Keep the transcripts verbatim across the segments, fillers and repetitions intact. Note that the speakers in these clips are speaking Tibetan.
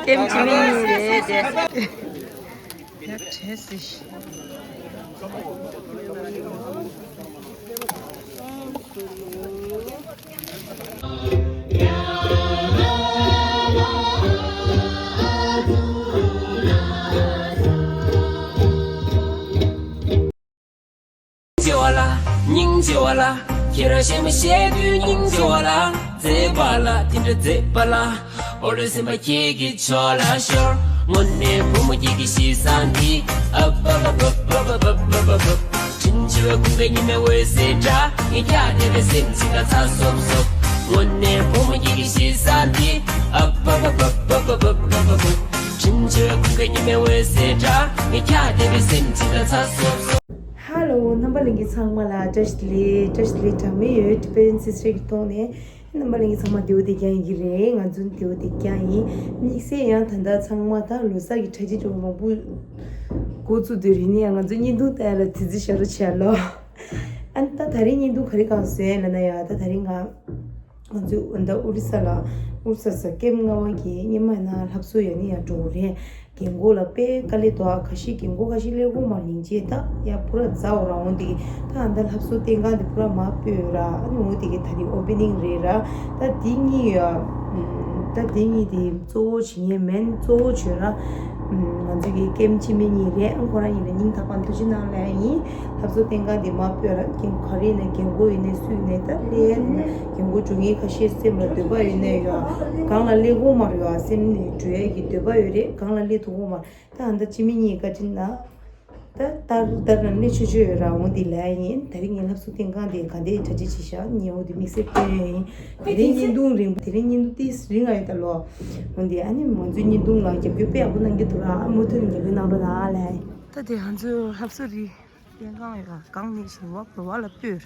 ཀེམ་ཅི་མི་ཉུང་རེད་དེ། ཡ་བྲེས་སི། སྙིང་རྗེ་བ་ལ། སྙིང་རྗེ་བ་ལ། ཁྱེད་རང་གཞན་མ་བཤད་དུས་སྙིང་རྗེ་བ་ལ། མཛེས་པ་ལ་དེ་འདྲ་མཛེས་པ་ལ། འོ་ལོ་སེམས་པ་ཁྱེད་ཀྱི་ཕྱོགས་ལ་ཤོར། དངོས་གནས་བུ་མོ་ཁྱེད་ཀྱི་གཤིས་བཟང་འདི། ཨ་པ་པ་པ། དྲིན་ཆེ་བའི་ཀུན་དགའ་ཉི་མའི་འོད་ཟེར་འདྲ། ངས་ཁྱེད་བལྟས་པས་སེམས་ཅི་འདྲ་ཚ་སོབ་སོབ། དངོས་གནས་བུ་མོ་ཁྱེད་ཀྱི་གཤིས་བཟང་འདི། ཨ་པ་པ་པ། དྲིན་ཆེ་བའི་ཀུན་དགའ་ཉི་མའི་འོད་ཟེར་འདྲ། ངས་ཁྱེད་བལྟས་པས་སེམས་ཅི་འདྲ་ཚ་སོབ་སོབ། ཧ་ལོ། རྣམ་པ་ལྷན་རྒྱས་ཚང་མ་ལ་བཀྲ་ཤིས་བདེ་ལེགས། བཀྲ་ཤིས་བདེ་ལེགས་གྲངས་མེད་ཡོད། ཊི་པེ་ཊན་སིས་ཊར་གྱི་ཐོག་ནས་རྣམ་པ་ལྷན་རྒྱས་ཚང་མ་བདེ་པོ་བདེ་རྐྱང་ཡིན་གྱི་རེད། ང་ཚོ་བདེ་པོ་བདེ་རྐྱང་ཡིན། དམིགས་བསལ་ཡང་ད་ལྟ་ཚང་མ་ད་ལོ་གསར་གྱི་གྲ་སྒྲིག་འགྲོ་མང་པོ་འགོ་བཙུགས་དུས་རེད་ནས་ང་ཚོ་བརྙན་ཐུང་ལྟ་ཡ་ལ་དུས་ཚོད་ཞེ་དྲག་ཆད་ལོ། ཨ་ནི་ད་ད་རིང་བརྙན་ཐུང་ག་རེ་གང་བཟོས་ལབ་ན་ཡ། ད་ད་རིང་ང་ང་ཚོས་ད་ཨོ་རི་ས་ལ། ཨོ་རི་ས་ས་ཀེམ་ལྔ་པ་གི་སྔོན་མ་ན་ལྷ་གསོལ་ཡ་ནི་ཡ་འགྲོ་གི་རེད། རྒན་གོག་ལ་དཔེ་དཀའ་ལས་འདུག་ཨ། ཁ་ཤས་རྒན་གོག་ཁ་ཤས་སླེབས་ཀྱི་མ་རེད། ཅེས་ད་ཡ་པུ་ར་ཛ་འོ་ར་འོང་དེ། ད་ཨ་ད་ལྷ་གསོལ་བསྟེན་ཁང་དེ་པུ་ར་མ་སྤོས་ར། ཨ་ནི་འོ་དེ་གི་ད་རིང་ཨོ་པེ་ནིང་རེད་ར། ད་དེ་གཉིས་ཡ། ད་དེ་གཉིས་དེ་གཙོ་བོ་བྱེད་མཁན་མིན་གཙོ་བོ་བྱོས་ར། ང་ཚོ་གི་ཀེམ་སྤྱི་མི་གཉིས་རེད། ཨ་ཁོ་རང་གཉིས་ལ་སྙིང་ཐག་པ་ཐུགས་རྗེ་གནང་ལབ་ཡིན། ལྷ་གསོལ་བསྟེན་ཁང་དེ་མ་སྤོས་ར། རྒན་ག་རེ་ཡིན་ན་རྒན་གོག་ཡིན་ནའི་སུ་ཡིན་ནའི་ད་སླེབས་ཡ་དེ་ན་རྒན་གོག་འགྲོ་མཁན་ཁ་ཤས་སེམས་ལ་འདོད་པ་ཡོད་ནའི་ཡོད། གང་ལ་སླེབས་དགོས་མ་རེད་ཡོད། སེམས་ནས་འགྲོ་ཡ་གི་འདོད་པ་ཡོད་རེད། གང་ལ་སླེབས་ཐུབ་དགོས་མ་རེད། ད་ཨ་ད་སྤྱི་མི་གཉིས་བཀའ་དྲིན་ན། ད་ལྟར་ལྟར་ན་སླེབས་ཆོག་ཆོག་ཡོད་ར། འོང་དེ་ལབ་ཡ་ཡིན། ད་རིང་ངས་ལྷ་གསོལ་བསྟེན་ཁང་དེ་ག་འདྲའི་གྲ་སྒྲིག་བྱས་ཤག་ངས་འོ་དེ་དམིགས་བསལ་སྟོན་ཡ་ཡིན། དེ་རིང་བརྙན་ཐུང་རིང་པོ། དེ་རིང་བརྙན་ཐུང་ཏིས་རིང་ང་ཡོད་ད་ལོ། འོན་ཏེ་ཨ་ནི་ང་ཚོའི་བརྙན་ཐུང་ལ་རྒྱབ་སྐྱོར་དཔེ་ཡག་པོ་གནང་གི་འདུག་ར། ཨ་མུ་མཐུད་ནས་རྒྱབ་སྐྱོར་གནང་རོགས་གནང་ལབ་ཡ་ཡིན། ད་དེ་ང་ཚོའི་ལྷ་གསོལ་རི། བསྟེན་ཁང་ཡ་གང་ནས་བཞིན་བ་བ་ལ་སྤོས།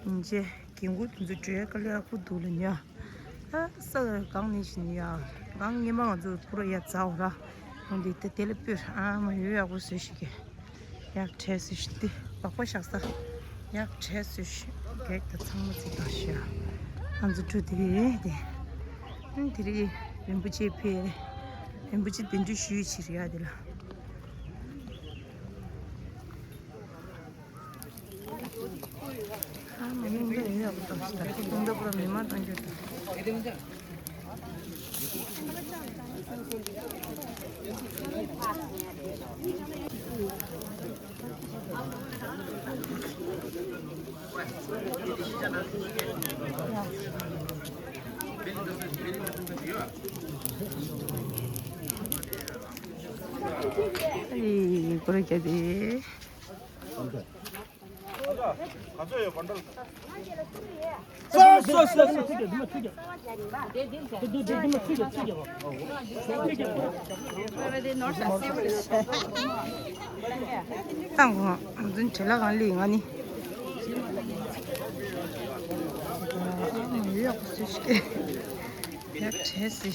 ཡིན་ཅེ་རྒན་གོག་དེ་ཚོ་བྲོས་ཀ་ལེ་ཨ་ཁུ་འདུག་ལ་ཉ། ད་ས་གང་ནས་བཞིན་ཡ་གང་ཉི་མ་ང་ཚོ་པུ་ར་ཡ་ཛ་འོ་ར། འོང་དེ་དེ་དེ་ལ་སྤོས། ཨ་མ་ཡོད་ཡག་པོ་བཟོས་ཤིག་གི། ཡག་བྲེས་བཟོས་ཤིག་དེ་སྦག་པ་བཞག་ས། ཡག་བྲེས་བཟོས་ཤིག་གེག་ད་ཚང་མ་ཚིག་དང་ཤ། ང་ཚོ་འགྲོ་དེ་རེད་དེ། ཨ་དེ་རེད། རིན་པོ་ཆེ་ཕེ། རིན་པོ་ཆེ་གདན་འདྲེན་ཞུས་ཕྱིར་ཡ་དེ་ལ། ཨ་མ་མི་འདི་ཡོད་ཡག་པོ་བཏང་ཞིག་ད། ཁོང་ད་པུ་ར་མི་མང་བཏང་རྒྱུ་ད། ཨེ་པུ་ར་རྒྱ་དེ། བཏང་གོ་འཛིན་བྲེལ་ལ་གང་ལི་ང་ནི། ཡག་པོ་སུ་ཞིག་ཡག་བྱས་སི།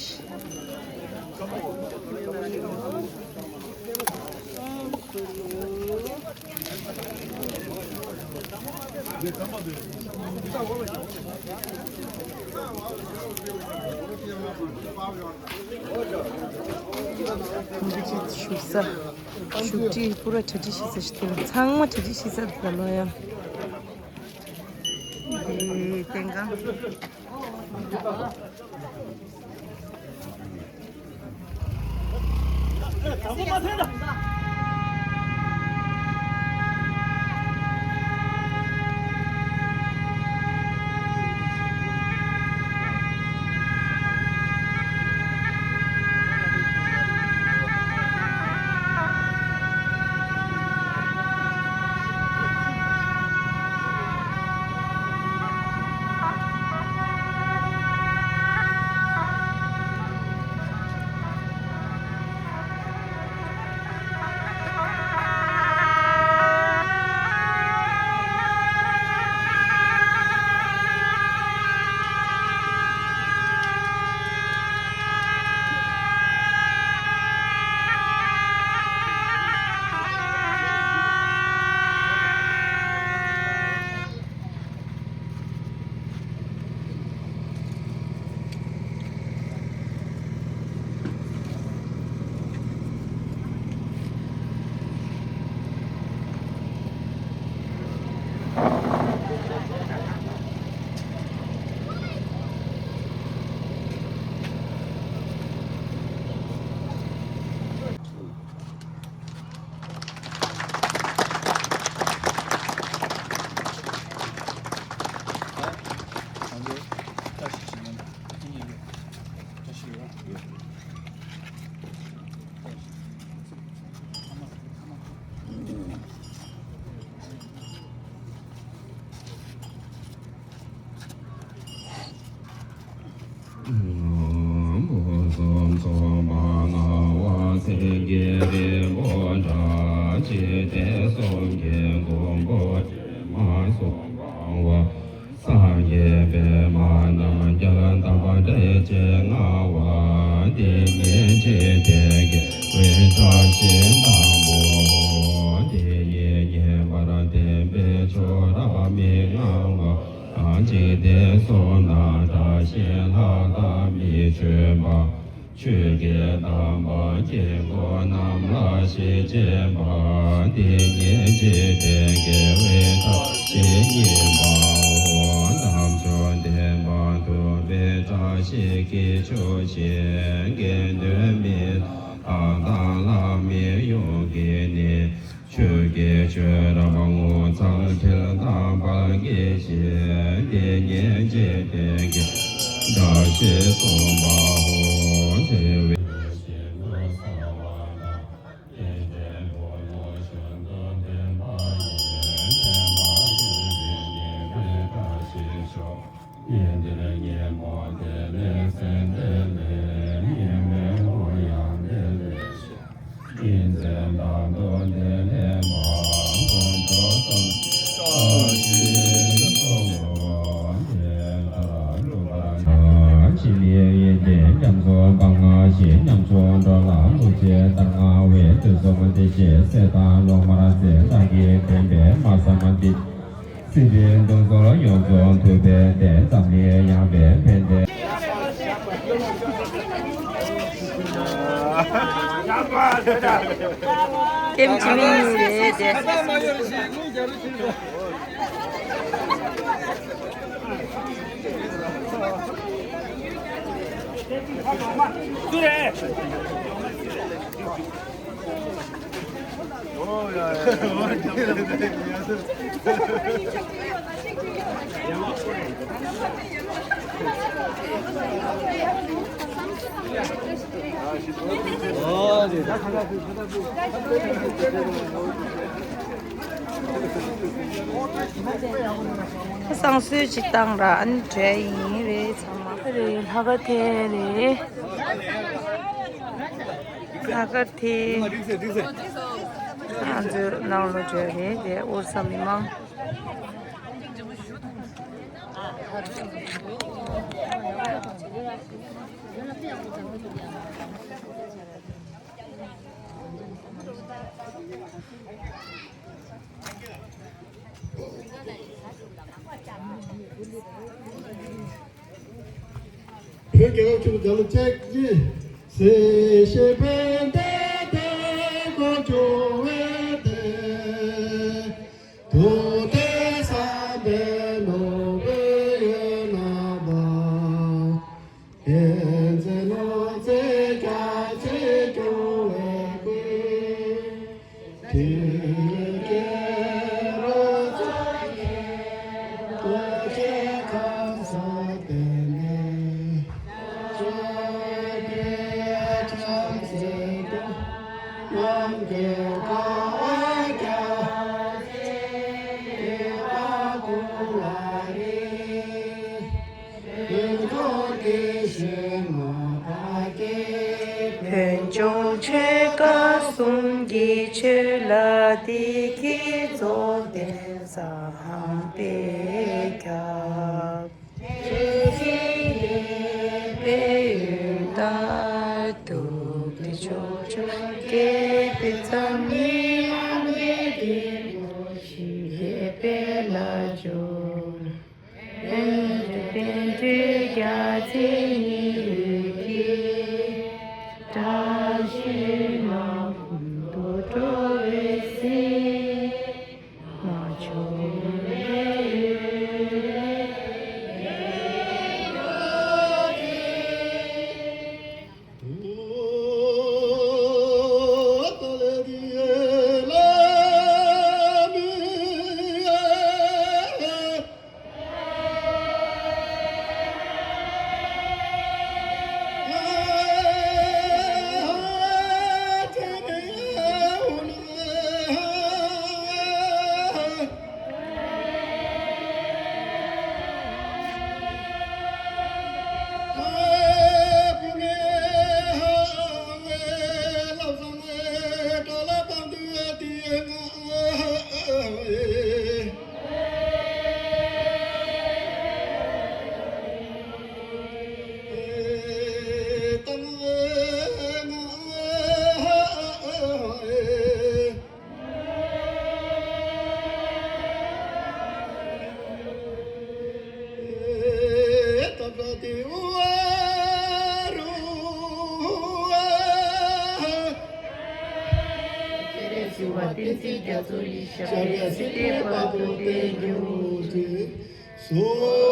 བཞུགས་ས། བཞུགས་ཁྲི་པུ་ར་གྲ་སྒྲིག་བྱེད་ས་ཞིག་འདུག་ཚང་མ་གྲ་སྒྲིག་བྱེད་ས་འདུག་ལོ་ཡ། འདི་བསྟན་ཁང་། གི་རིལ་བུ་འདྲ། འཇིག་རྟེན་གསུམ་གྱི་མགོན་པོ་སྤྱན་མ་གསུམ་འབར་བ། སངས་རྒྱས་པདྨ་རྣམ་རྒྱལ་དམ་པ་འབྲས་ཀྱི་ལྔ་བ། དེ་ཉིད་འཇིག་རྟེན་དགེ་བའི་བཀྲ་ཤིས་དང་པོ། དེ་ཡིས་ཉེས་པར་བསྟན་པའི་ཆོས་རབ་མི་མངའ་བ། འཇིག་རྟེན་གསུམ་ན་བཀྲ་ཤིས་ལྷ་དང་མི་མཆོད་པ། ཆོས་ཀྱི་དམ་པ་དཀྱིལ་འཁོར་རྣམས་ལ་ཞལ་བྱེད་པ། དེ་ཉིད་འཇིག་རྟེན་དགེ་བའི་བཀྲ་ཤིས་གཉིས་པའོ། དམ་ཆོས་བདེན་པ་ཐོབ་པའི་བཀྲ་ཤིས་ཀྱི་ཆོག་ཤེས། དགེ་འདུན་མི་ལ་དང་ལྷ་མི་ཡོངས་ཀྱིས་ནི། ཆོས་ཀྱི་ཆོས་རབ་ངོ་མཚར་འཕྲུལ་དང་དཔལ་གྱི་ཞལ། དེ་ཉིད་འཇིག་རྟེན་དགེ་བའི་བཀྲ་ཤིས་གསུམ་པའོ། བརྩེ་བའི་ཞིང་དུ་གསལ་བ་དང་། དེ་ལྟའི་འཁོར་ལོ་གཞོན་ནུ་འཕེན་པ་ཡིས། འདྲེན་པ་ཡོངས་ཀྱི་ཉེས་པའི་བཀྲ་ཤིས་ཤོག། ཉི་ཟེར་སྙེ་མོ་དེ་ལས་སེམས་དེ་ལས། སྙེ་མའི་མགོན་ཡང་དེ་ལས་ཤོག། ཉི་ཟེར་མདའ་མདུང་དེ་ལས་མར། དཀོན་མཆོག་གསུམ་གྱི་བཀྲ་ཤིས་ཤོག། དེ་ལྟར་སྒྲུབ་པར་བྱ། ཕྱི་ནས་ཡོན་ཏན་རྒྱ་མཚོ་འབབ་ལྔ་བཞི། ཉམ་ཆུང་འགྲོ་ལ་ཐུགས་རྗེ་ལྟར་མངའ་བའི། དུས་གསུམ་བདེ་གཤེགས་སྲས་དང་སློབ་མར་བརྩེ། བདག་གིས་བསྟན་པའི་སྨྲ་བསམ་འདི། སྲིད་པའི་སྡུག་བསྔལ་ཡོངས་རྫོགས་ཐུབ་པའི་བདེ། འཛམ་གླིང་ཡངས་པའི་ཕན་བདེ། ཀེམ་ཅི་མིན་ཡིན་རེད་དེ། བསང་གསོལ་ཅིག་བཏང་ར། ཨ་ནི་བྲེལ་ཡིན་རེད་ཚང་མ། རེད། ལྷག་དཀར་ཐལ་རེད། ལྷག་དཀར་ཐལ། ང་ཚོའི་ནང་ལོགས་བྲེལ་རེད་དེ། ཨོ་བསམ་མི་མང་། བོད་རྒྱལ་ཁབ་ཆེན་པོ་རྒྱལ་ལོ་བཅུ་གཉིས། སྲིད་ཞིའི་ཕན་བདེ་དང་འགྲོ་བའི་བདེ། ཐུབ་བསྟན་བསམ་པའི་ནོར་བུ་ཡོད་ན་མ། བསྟན་འཛིན་ནོར་རྫས་རྒྱ་ཆེར་སྐྱོང་བའི་སྐུ། དུས་ཀྱི་རོལ་རྩེད་ཀྱིས། རྡོ་རྗེ་ཁམས་སངས་བསྟན་པའི། ཕྱོགས་བཅུའི་བྱང་སེམས་ཀྱི། ནམ་མཁའི་ཀ་བ་རྒྱ་ཆེར། བསྟན་པ་ཀུན་ལ་རེག་བོད་ལྗོངས་བདེ་ཞིང་ལྔ་པ་སྐྱེད། བོད་ལྗོངས་ཆོལ་ཁ་གསུམ་གྱི་ཆོས་ལ་བདེ་སྐྱིད་རྫོགས་ལྡན་གསང་བས་ཁྱབ། ཆོས་སྲིད་ལེགས་པའི་ཡུལ་དང་། སྟོབས་ལྡན་ཕྱོགས་བཅུར་རྒྱས་པའི་འཛམ་གླིང་། ཨ་མདོའི་རྒྱལ་པོ་ཞིག་རྒྱས་པའི་ལྷ་ལྕམ། བོད་དུ་བསྟན་འགྲོའི་རྒྱལ་མཚན་ཉིད་འོད་ཀྱི། བཀྲ་ཤིས་ལྷུན་པོ་འགྲོ་བའི་གསེང་། མ་ཆོག་ལས་ཡོད་ལས། ཞུ་བ་བསྟན་འཛིན་རྒྱ་མཚོ་ཡི་ཞབས་པད་སྲིད་མཐའི་བར་དུ་བརྟན་གྱུར་ཅིག། སོ།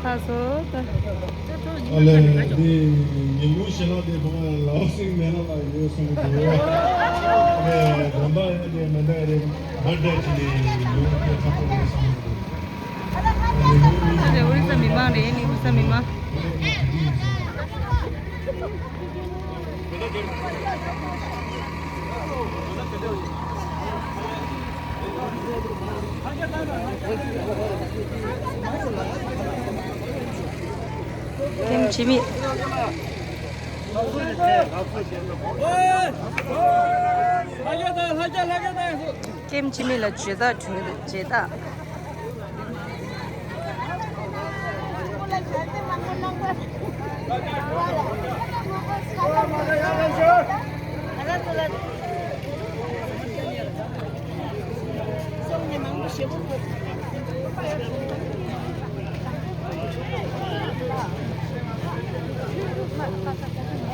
ལགས་སོ། ཨ་ལས་འདི་ཉིན་གུང་ཞལ་ལག་དེ་ཕ་ལའོ་སིང་མེ་ལ་ལ་ཡོད་གསུངས་འདུག་ཨ་ལས་དགོན་པ་ཡོད་དེ་མི་འདྲ་རེད། ང་འདྲ་ཅི་ནས་ཡོང་དེ་ཁ་ཐོག་རེད་གསུངས་འདུག་ཨ་ལས་ཨོ་རི་ས་མི་མང་རེད། ཨོ་རི་ས་མི་མང་། ཀེམ་འཆི་མེད། ཀེམ་འཆི་མེད་ལ་བརྗེད་ཐག་གྲོལ། བརྗེད་ཐག